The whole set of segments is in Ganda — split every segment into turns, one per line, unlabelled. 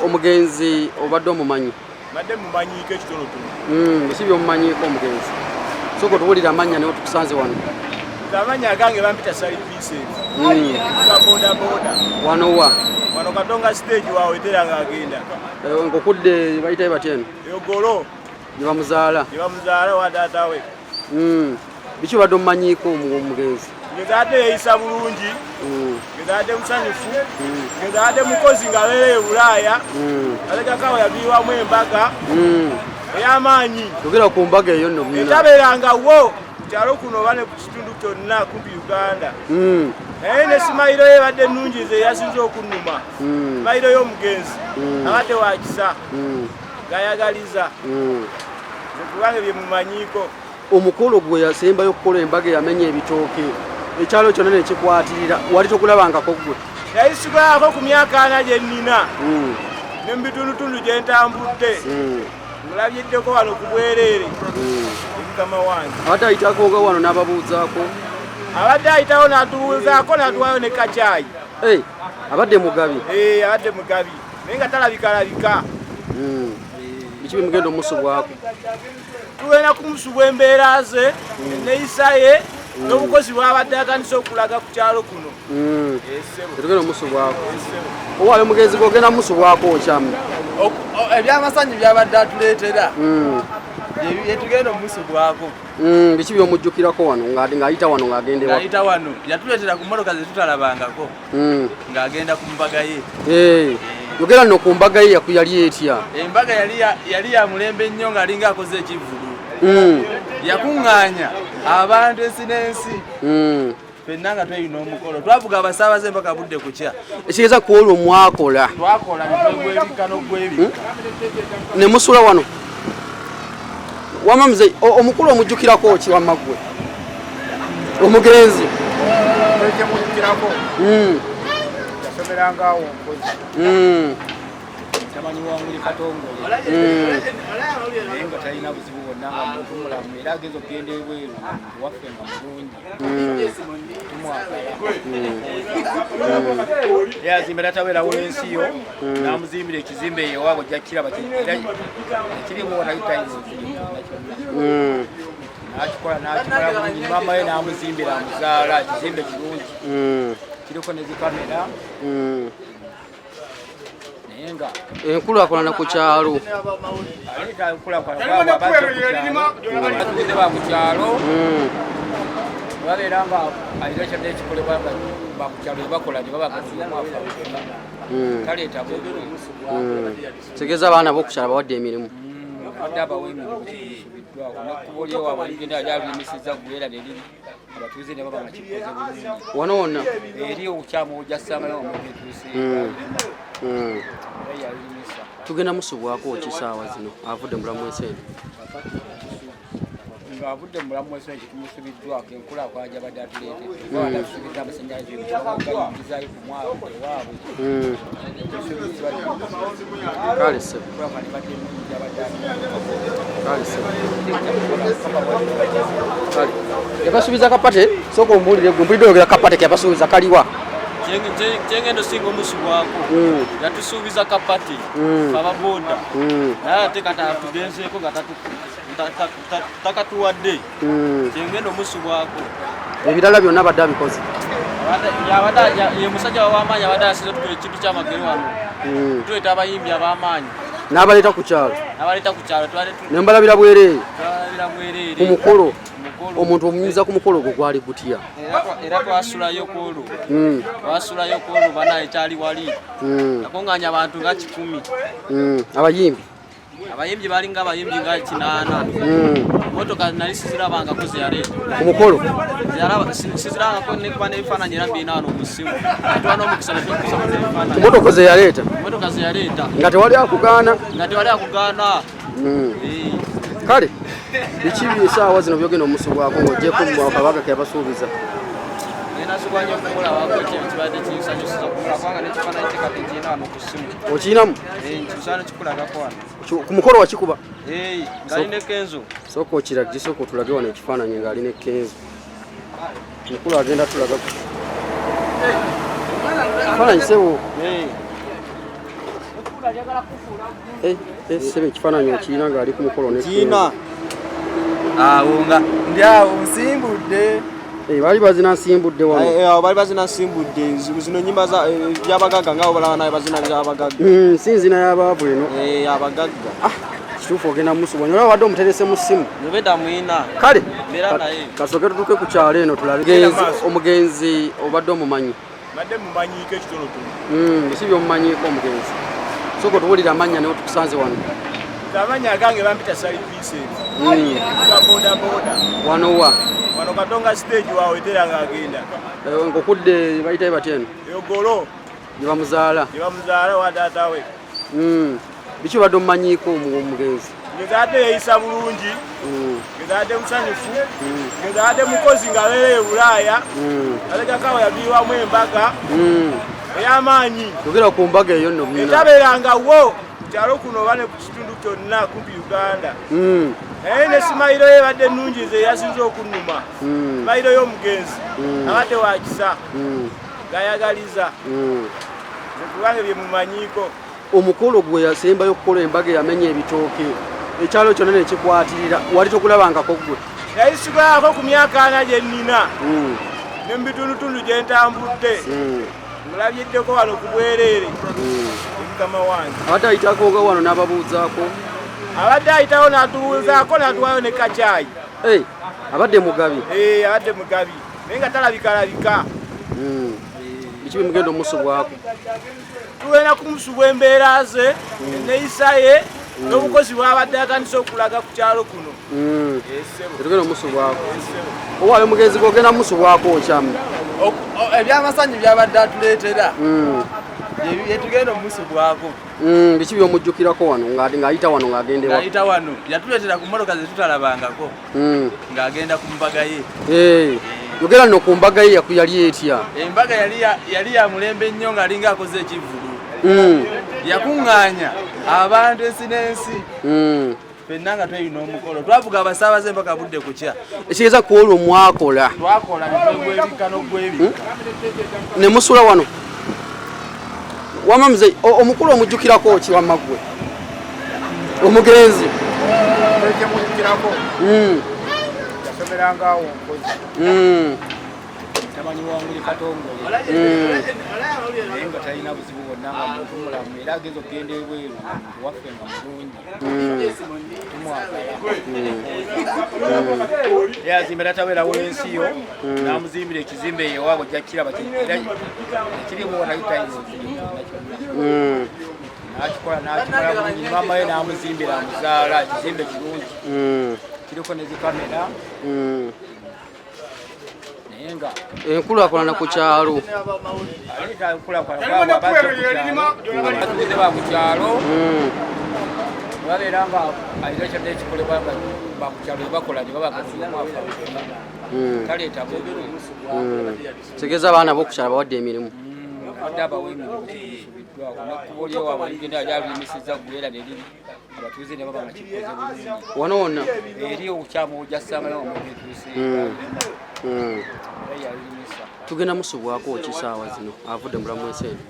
Omugenzi obadde omumanyi?
Mbadde mumanyiiko ekitonotono.
Biki byomumanyiiko omugenzi? Sooka otubuulire amannya naye tukusanze wano.
Amannya agange bampita Sali Vincent. Nga boda boda.
Wano wa?
Wano Katonga stage wawetera ng'agenda.
Ng'okudde bayitayo batya eno?
Yogolo.
Gye bamuzaala.
Gye bamuzaala wa taata we.
Biki obadde omumanyiiko omugenzi?
Ngeza ate yeeyisa bulungi. Ngeza ate musanyufu. Ngeza ate mukozi ng'abeera e Bulaaya. Alegakawo yaviirwamu embaga ey'amaanyi.
Yogera ku mbaga eyo nno.
Etabeeranga wo ku kyalo kuno oba ne ku kitundu kyonna kumpi Uganda. Naye ne simayiro ye ebadde nnungi, nze yasinze okunnuma. Simayiro y'omugenzi abadde wa kisa, ng'ayagaliza. Nze kubanga bye mumanyiiko.
Omukolo gwe yasembayo okukola, embaga eyamenya ebitooke ekyalo kyonna nekikwatirira, wali tokulabangako ggwe?
Yali sigwako ku myaka 40 gye nnina ne mu bitundutundu gye ntambudde, mulabyeddeko wano ku bwereere mukama wange.
Abadde ayitako nga wano n'ababuuzaako?
Abadde ayitawo n'atubuuzaako, n'atuwayo ne kacaayi.
Abadde mugabi.
Abadde mugabi naye nga talabikalabika.
Biki bimugenda omusubwako?
Tugenda kumusubwa embeera ze, enneeyisa ye n'obukozi bw'abadde atandise okulaga ku kyalo kuno.
Tetugenda omusubwako. Owaayo omugenzi gwogenda musubwako okyamu?
Ebyamasanyu byabadde atuleetera byetugenda omusubwako.
Biki byomujjukirako wano ng'ayita wano ng'agenda ewa?
Ng'ayita wano yatuleetera ku mmotoka ze tutalabangako ng'agenda ku mbaga ye.
Yogera nno ku mbaga ye, yali etya?
Embaga yali ya mulembe nnyo, ng'alinga akoze ekivvulu. Yakuŋŋaanya abantu ensi n'ensi, ffenna nga tweyuna omukolo, twavuga abasaabaze mpaka budde kukya.
Ekitegeeza ku olwo mwakola?
Twakola netwegwebikka n'ogwebikka.
Ne musula wano. Wamma muzeeyi, omukulu omujjukirako ki wamma ggwe omugenzi?
Ekyemujjukirako, yasomerangaawo nkozi, tamanyi wanguli Katongole, naye nga talina buzibu bwonna, nga muntu mulamu, era ageza okugenda ebweru nga muntu waffe, nga mulungi, tumwagala. Yazimbira tabeerawo n'ensi yo, n'amuzimbira ekizimbe ewaabwe, ojja kukiraba era ekirimu watali kyonna, nakikola nakikola bulungi. Maama we n'amuzimbira, amuzaala, ekizimbe kirungi, kiriko ne zikamera, naye nga
Enkulaakulana ku kyalo?
Abatuuze ba ku kyalo babeera nga alina kyonna ekikolebwa nga bakukyalo bakola ne baba nga taleeta.
Tegeeza abaana b'okukyalo bawadde emirimu.
Abadde abawa emirimu, kisubiddwako nekkubo lyewaabwe ligenda yali alimisiza gwera neriri abatuuze ne baba nga kikoze bulungi.
Wano wonna?
Eri obukyamu ojassangayo omugetuuse era yalimisa.
Tugenda musubwako ki saawa zino avudde mu bulamu ensi eno?
Ng'avudde mu bulamu bw'ensi, tumusubiddwako enkulaakulana gy'abadde atuleetedde, kuba atusuubizza amasannyalaze gayingizayo ku mwaka ewaabwe. Tusuubiddwa.
Kale ssebo.
Enkulaakulana ebadde ennungi gy'abadde.
Kale ssebo, kale yabasuubiza kapate. Sooka ombuulire gwe, mpulidde oyogera kapate keyabasuubiza, kaliwa?
Kyengendo singa omusubwako, yatusuubiza kapati ababoda, naye ate kati atugenzeeko nga takatuwadde. Kyengendo omusubwako.
Ebirala byonna abadde abikoze?
Ye musajja w'amaanyi abadde asinze otukola ekintu kyamagero wano, tuleeta abayimbi ab'amaanyi.
N'abaleeta ku kyalo?
N'abaleeta ku kyalo.
Ne mbalabira bwereere?
Twalabira bwereere.
Ku mukolo?
Mukolo.
Omuntu omunyumiza ku mukolo ogwo gwali gutya?
Era twasulayo kwolwo, twasulayo kwolwo banaye, kyali wali yakuŋŋaanya abantu nga 100.
Abayimbi?
Abayimbi balinga abayimbi nga 80. Motoka nali sizirabangako zeyaleeta.
Ku mukolo?
Sizirabangako, nekuba n'ebifaananyi era mbirina wano mu ssimu. Tuba n'omukisa netukusaba
Ku
n'ebifaananyi.
motoka zeyaleeta?
Motoka zeyaleeta.
Nga tewali akugaana?
Nga tewali akugaana. Eh.
Kale biki esaawa zino byogenda omusubwako ng'ogyeko kabaga keyabasuubiza?
Ngenasubwa nnyo okumulabako, ekintu kibadde kinsanyusiza okumulaba, kubanga n'ekifaananyi kye kati nkirina wano ku ssimu.
Okirinamu?
Eh, nkisaana kikulagako wano.
Ku mukolo wakikuba?
Eh, ng'ali ne Kenzo.
Sooka okirage, sooka otulage wano ekifaananyi ng'ali ne Kenzo. Mukulu agenda tulaga kifaananyi, sebo.
Eh.
Ssebe ekifaananyi okirina ng'ali ku mukolo ne
Kiina.
Awo nga ndi awo nsimbudde.
Baali bazina nsimbudde wano.
Awo baali bazina nsimbudde. Zino nnyimba za by'abagagga nga balaba naye bazina by'abagagga.
Si nzina y'abaavu eno.
Abagagga.
Kituufu ogenda musubwa. Nyola wadde omuterese mu ssimu.
Nobeda mwina.
Kale.
Mbeera naye.
Kasooke tutuuke ku kyalo eno tulabe. Omugenzi obadde omumanyi.
Mbadde mumanyiiko ekitonotono.
Biki by'omumanyiiko omugenzi? Sooka otubuulire amannya ne tukusanze wano.
Amannya agange bampita Sali Vincent. Nga boda boda.
Wano wa?
Wano Katonga stage waawetera ng'agenda.
Ng'okudde bayitayo batya eno?
Eyogolo.
Gye bamuzaala.
Gye bamuzaala wa taata we.
Biki obadde omumanyiiko omugenzi?
Ngeza ate yeeyisa bulungi. Ngeza ate musanyufu. Ngeza ate mukozi ng'abeera e Bulaaya. Alekakawa yaviirwamu embaga. Ey'amaanyi.
Yogera ku mbaga eyo nno byonna.
Etabeeranga wo ku kyalo kuno oba ne ku kitundu kyonna kumpi Uganda. Naye ne simayiro ye ebadde nnungi nze yasinze okunnuma. Simayiro y'omugenzi abadde wa kisa. Ng'ayagaliza. Nze kubanga bye mumanyiiko.
Omukolo gwe yasembayo okukola embaga eyamenya ebitooke ekyalo kyonna ne kikwatirira wali tokulabangako ggwe?
Yali sikulabako ku myaka ana gye nnina ne mu bitundutundu gye ntambudde. Mulabyeddeko wano ku bwereere mukama wange.
Abadde ayitako nga wano n'ababuuzaako?
Abadde ayitawo n'atubuuzaako n'atuwayo ne kacaayi.
Abadde mugabi?
Abadde mugabi naye nga talabikalabika.
Biki bye mugenda omusubwako?
Tugenda kumusubwa embeera ze, enneeyisa ye, n'obukozi bw'abadde atandise okulaga ku kyalo kuno.
Tetugenda omusubwako. Owaayo omugenzi gw'ogenda musubwako okyamu?
Ebyamasanyu by'abadde atuleetera bye tugenda omusubwako.
Biki by'omujjukirako wano ng'ayita wano ng'agenda ewa?
Ng'ayita wano yatuleetera ku mmotoka ze tutalabangako ng'agenda ku mbaga ye.
Yogera nno ku mbaga ye yali etya?
Embaga yali ya mulembe nnyo ng'alinga akoze ekivvulu. Yakuŋŋaanya abantu ensi n'ensi. Ffenna nga tweyuna omukolo. Twavuga abasaabaze mpaka budde kukya.
Ekitegeeza ku olwo mwakola.
Twakola ne twegwebikka n'ogwebikka.
Ne musula wano. Wamma muzeeyi, omukulu omujjukirako ki wamma ggwe? Omugenzi.
Ekyo Yasomeranga awo nkozi. Tamanyi wanguli Katongole. Naye nga talina buzibu bwonna nga muntu mulamu era ageza okugenda ebweru ewaffe nga mulungi. Tumwagala. Yazimbira tabeerawo ensi yo n'amuzimbira ekizimbe ewaabwe ojja kukiraba ekirimu wano tayiro kyonna. N'akikola n'akikola bulungi maama we n'amuzimbira amuzaala ekizimbe kirungi. Kiriko ne zikamera. Naye nga
enkulaakulana ku kyalo.
Enkulaakulana ba ku kyalo. Babeera nga alina kyonna ekikolebwa nga ba ku kyalo bakola ne baba nga taleeta bubi.
Kitegeeza abaana b'oku kyalo bawadde emirimu.
Abadde abawa emirimu kisubiddwako n'ekkubo lyewaabwe ligenda lyalimisiza ggwera ne liri abatuuze ne baba nga kikoze bulungi.
Wano wonna?
Eri obukyamu ojja ssangayo omugetuuse. Era yalimisa.
Tugenda musubwako ki ssaawa zino avudde mu bulamu bw'ensi eno?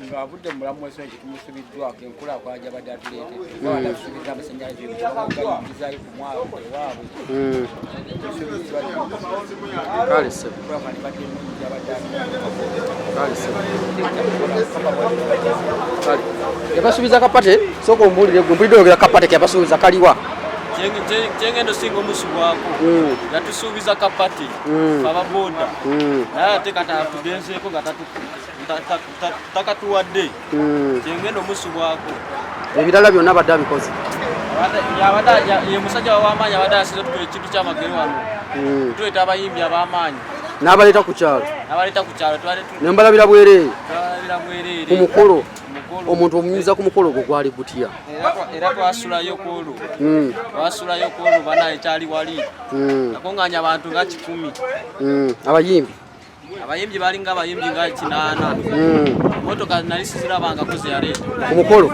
Ng'avudde mu bulamu bw'ensi eno kitumusubiddwako enkulaakulana gy'abadde atuleetedde. Kuba atusuubizza amasannyalaze gayingizaayo ku mwaka ewaabwe. Tusuubiddwa
Kale ssebo.
enkulaakulana ebadde ennungi gy'abadde atuleetedde.
Kale ssebo. Kale. Yabasuubiza kapate, sooka ombuulire gwe mpulidde oyogera kapate ke yabasuubiza kaliwa?
Kyengenda osinga omusubwako yatusuubiza kapati aba boda naye ate kati atugenzeeko nga takatuwadde. Kyengenda omusubwako.
Ebirala byonna abadde abikoze.
Ye musajja w'amaanyi abadde asinze otukola ekintu kyamagero wano. Tuleeta abayimbi ab'amaanyi.
N'abaleeta ku kyalo.
N'abaleeta ku kyalo.
Ne mbalabira bwereere.
Twabalabira bwereere.
Ku mukolo. Omuntu omunyumiza ku mukolo ogwo gwali gutya?
Era twasulayo ku olwo. Twasulayo ku olwo banaye kyali wali. Yakuŋŋaanya abantu nga 100.
Abayimbi?
Abayimbi balinga abayimbi nga 8. Motoka nali sizirabangako ze yaleeta.
Ku mukolo?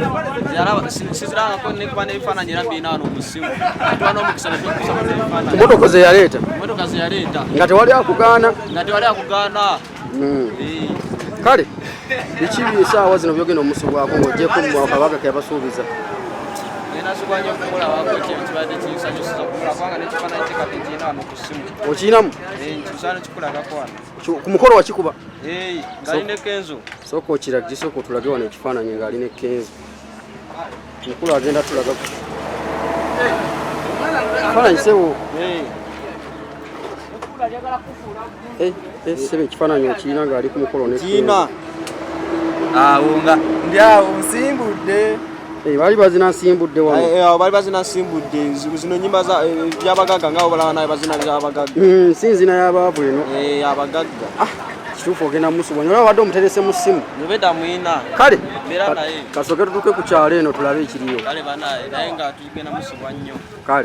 Sizirabangako nekuba n'ebifaananyi era mbirina wano mu ssimu. Tuba n'omukisa ne tukusaba n'ebifaananyi.
Ku motoka ze yaleeta?
Motoka ze yaleeta.
Nga tewali akugaana?
Nga tewali akugaana.
Kale. Biki esaawa zino byogenda omusubwako ng'ogyeko mu kabaga ke yabasuubiza?
Ngenda subwa nnyo okumulabako, ekintu kibadde kinsanyusiza okumulaba, kubanga n'ekifaananyi kye kati nkirina wano ku ssimu.
Okirinamu?
Nkisaana kikulagako wano.
Ku mukolo wakikuba?
Ng'ali ne Kenzo.
Sooka okirage, sooka otulage wano ekifaananyi ng'ali ne Kenzo. Mukulu agenda tulaga kifaananyi, sebo. Sebo, ekifaananyi okirina ng'ali ku mukolo ne
Kiina awo nga ndi awo nsimbudde.
Baali bazina nsimbudde wano.
Awo bali bazina nsimbudde, zino nyimba byabagagga nga balaba naye bazina byabagagga.
Si nzina y'abaavu eno.
Abagagga.
Kituufu, ogenda musubwa nyola wadde omuterese mu ssimu.
Nobeda mwina.
Kale.
Mbeera naye.
Kasooke tutuuke ku kyalo eno tulabe ekiriyo.
Kale banaye, naye nga tugenda musubwa nnyo.
Kale.